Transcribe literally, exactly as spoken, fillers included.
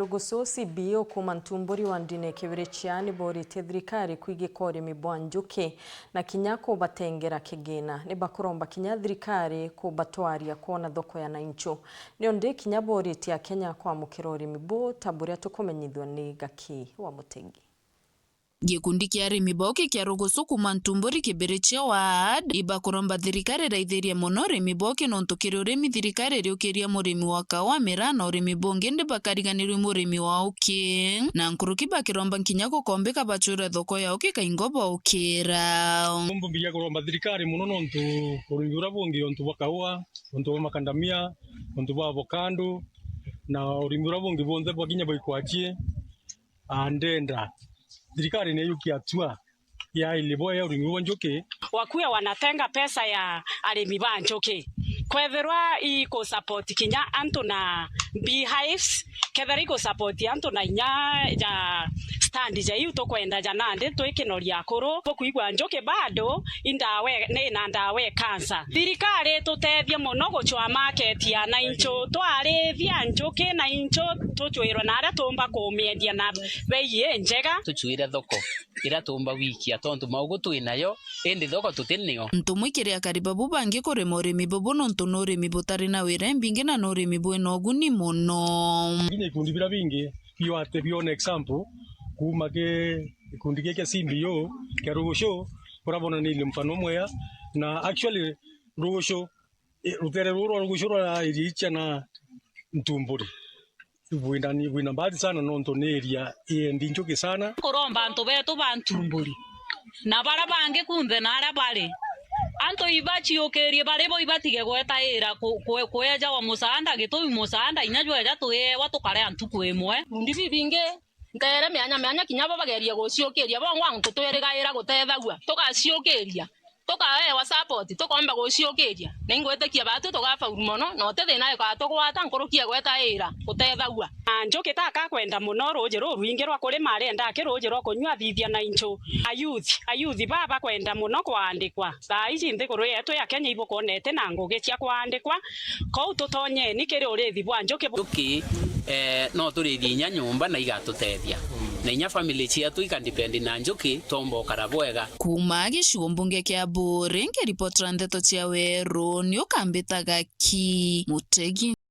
Rugusu C B O kuuma Ntumburi wa Ndine Kibirichia ni boritie thirikari kwigika urimi bwa njuki na kinya kubatengera kigina. Ni bakuromba kinya thirikari kubatwaria kwona thoko ya nainchu. Niondi kinya boritie Akenya kwamukira urimi buu, ta buria tukumenyithua ni Gaki wa Mutegi. Gikundi kia arimi ba uki kia Rugusu kuuma Ntumburi Kibirichia Ward ibakuromba thirikari iraithirie mono urimi ba uki, nontu kiri urimi thirikari iriukiria murimi wa kaua, miraa na urimi bungi, indi bakariganirua murimi wa uki. Na nkuruki bakiromba kinya gukombika bachwirwe thoko ya uki kaingo baukira. Mbumbiria kuromba thirikari mono nontu urimi uria bungi, untu bwa kaua, untu bwa makandamia, untu bwa avocado, na urimi uria bungi bwonthe bwa kinya bwa ikwachie. Ah, ndenda thirikari ni yukie hatua ya ilibo ya urimi bwa njuki. Wakuwe wanatenga pesa ya arimi ba njuki. Kwethirwa iku support kinya antu na beehives, kethira iku support antu na inya ja stand ja iu tukwenda ja nandi twikinoria akuru. Bukwigua njuki bado i ndawa e-, ni na ndawa e cancer. Thirikari itutethie mono gucwa market ya nainchu, twarithia njuki nainchu, tucwirwe na aria tuumba kumiendia na bei injega. Tucwire thoko iria tuumba gwikia, tontu maugu twi nayo, indi thoko tuti nio. Ntumwi kiri akari babu bangi kurima urimi bubu, nontu ni urimi butari na wira imbingi na ni urimi bwina uguni mono. Kinya ikundi biria bingi, bio ati biona example kuuma ki gikundi giki kia C B O kia Rugucu, buria bonanirie mfano mwea, na actually Rugucu, eh, rutere ruru rwa Rugucu rwa area ichia na Ntumburi, bwina, bwina mbati sana, nontu ni area iendi njuki sana. Kuromba antu betu ba Ntumburi na baria bangi kunthe na aria bari, antu ibaciukirie bari bo, ibatige gwetaira ku-, ku-, kwejawa musaanda, gitumi musaanda inya jweja tuiewa tukaria ntuku imwe. Ikundi bibingi nteere mianya mianya, kinya bo bagerie guciukiria, bongwa antu twirigaira gutethagua, tugaciukiria, tukaewa support, tukomba guciukiria. Na ingwitikia batu tugafaulu mono, na uti thina igatugwata nkuruki ya gwetaira gutethagua. Na njuki taka kwenda mono ruuji ruu rwingi rwa kurima, arenda aki ruuji rwa kunyua, athithia nainchu. Ayuthi, ayuthi baa bakwenda mono kwaandikwa. Thaa iji nthiguru yetu ya Kenya ibukonete na ngugi cia kwaandikwa, kou tutonyeni kiri urithi bwa njuki bu- Njuki, eh, no turithie inya nyumba na igatutethia. Na inya family cietu ikadepend na njuki, twomba ukara bwega. Kuuma gicigo mbunge kia Buuri, nkiripotera ndeto cia Weru, ni ukambita Gaki Mutegi.